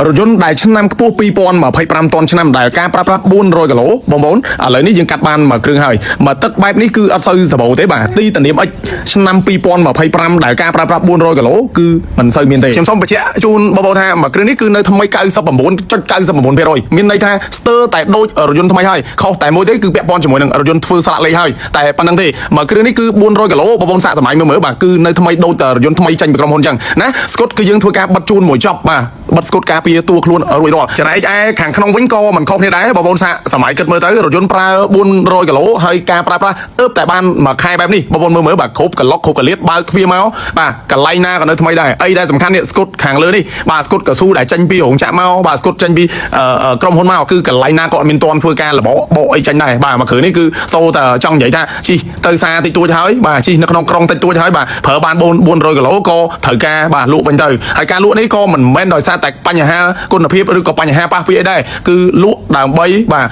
រថយន្តដែលឆ្នាំខ្ពស់2025តនឆ្នាំដែលការប្រើប្រាស់400គីឡូបងប្អូនឥឡូវនេះយើងកាត់បានមួយគ្រឿងហើយមកទឹកបែបនេះគឺអត់សូវសបោទេបាទទីតានាម X ឆ្នាំ2025ដែលការប្រើប្រាស់400គីឡូគឺមិនសូវមានទេខ្ញុំសូមបញ្ជាក់ជូនបងប្អូនថាមួយគ្រឿងនេះគឺនៅថ្មី99.99%មានន័យថាស្ទើរតែដូចរថយន្តថ្មីហើយខុសតែមួយទេគឺពាក់ព័ន្ធជាមួយនឹងរថយន្តធ្វើស្លាកលេខហើយតែប៉ុណ្្នឹងទេមួយគ្រឿងនេះគឺ400គីឡូបងប្អូនសាកសម័យមើលមើលបាទគឺនៅថ្មីដូចតែរថយន្តថ្មីចេញពីក្រុមហ៊ុនអញ្ចឹងណាស្គុតគឺយើងធ្វើការបិទជូនមួយចប់បាទបិទស្គុតការពារតួខ្លួនរួចរាល់ចំណែកឯខាងក្នុងវិញក៏មិនខុសគ្នាដែរបងប្អូនសាកសម័យគិតមើលទៅរថយន្តប្រើ400គីឡូហើយការប្រើប្រាស់ទើបតែបានមួយខែបែបនេះបងប្អូនមើលមើលបាទគ្រប់ក្លុកគ្រប់កលៀតបើកទ្វារមកបាទកន្លែងណាក៏នៅថ្មីដែរអីដែលសំខាន់នេះស្គុតខាងលើនេះបាទស្គុតកស៊ូដែលចេញពីរោងចក្រមកបាទស្គុតចេញពីក្រុមហ៊ុនមកគឺកន្លែងណាក៏អត់មានតន់ធ្វើការបកបកអីចេញដែរបាទមួយគ្រឿងនេះគឺសូតែចង់និយាយថាជិះទៅសារតិចតួចហើយបាទជិះនៅក្នុងក្រុងតិចតួចហើយបាទប្រើបាន400គីឡូក៏ត្រូវការបាទលក់វិញទៅហើយការលក់នេះក៏មិនមែនដោយសារតែបញ្ហាគុណភាពឬក៏បញ្ហាប៉ះពាអីដែរគឺលក់ដើម្បីបាទ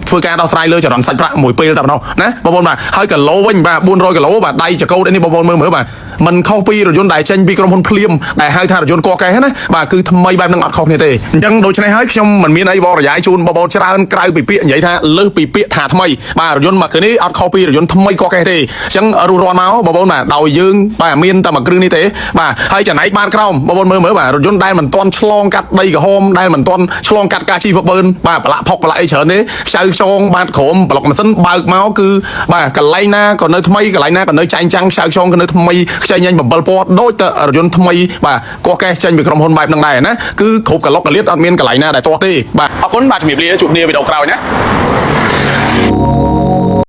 ធ្វើការដោះស្រាយលើចរន្តសាច់ប្រាក់មួយពេលតែប៉ុណ្ណោះណាបងប្អូនបាទហើយគីឡូវិញបាទ400គីឡូបាទដៃចកោតអីនេះបងប្អូនមើលមើលបាទមិនខុសពីរថយន្តដែលចេញពីក្រុមហ៊ុនភ្លាមដែលហៅថារថយន្តកកែណាបាទគឺថ្មីបែបហ្នឹងអត់ខុសគ្នាទេអញ្ចឹងដូច្នេះហើយខ្ញុំមិនមានអីបរិយាយជូនបងប្អូនច្រើនក្រៅពីពាក្យនិយាយថាលើសពីពាក្យថាថ្មីបាទរថយន្តមួយគ្រឿងនេះអត់ខុសពីរថយន្តថ្មីកកែទេអញ្ចឹងរុះរាន់មកបងប្អូនបាទដោយយើងបាទមានតែមួយគ្រឿងនេះទេបាទហើយចំណែកបានក្រោមបងប្អូនមើលមើលបាទរថយន្តដែលមិនទាន់ឆ្លងកាត់ដីក្រហមដែលមិនទាន់ឆ្លងកាត់ការជីវបឺនបាទប្រឡាក់ផុកប្រឡាក់អីច្រើនទេខ្ចៅខ្ចងបាទក្រោមប្លុកម៉ាស៊ីនបើកមកគឺបាទកន្លែងណាក៏នៅថ្មីកន្លែងណាក៏នៅចែងចាំងខ្ចៅខ្ចងក៏នៅថ្មីខ្ចីញ៉ាញ់7ពណ៌ដូចតែរថយន្តថ្មីបាទកោះកេះចេញពីក្រុមហ៊ុនបែបហ្នឹងដែរណាគឺគ្រប់កឡុកកលៀតអត់មានកន្លែងណាដែលទាស់ទេបាទអរគុណបាទជំរាបលាជួបគ្នាវីដេអូក្រោយណា។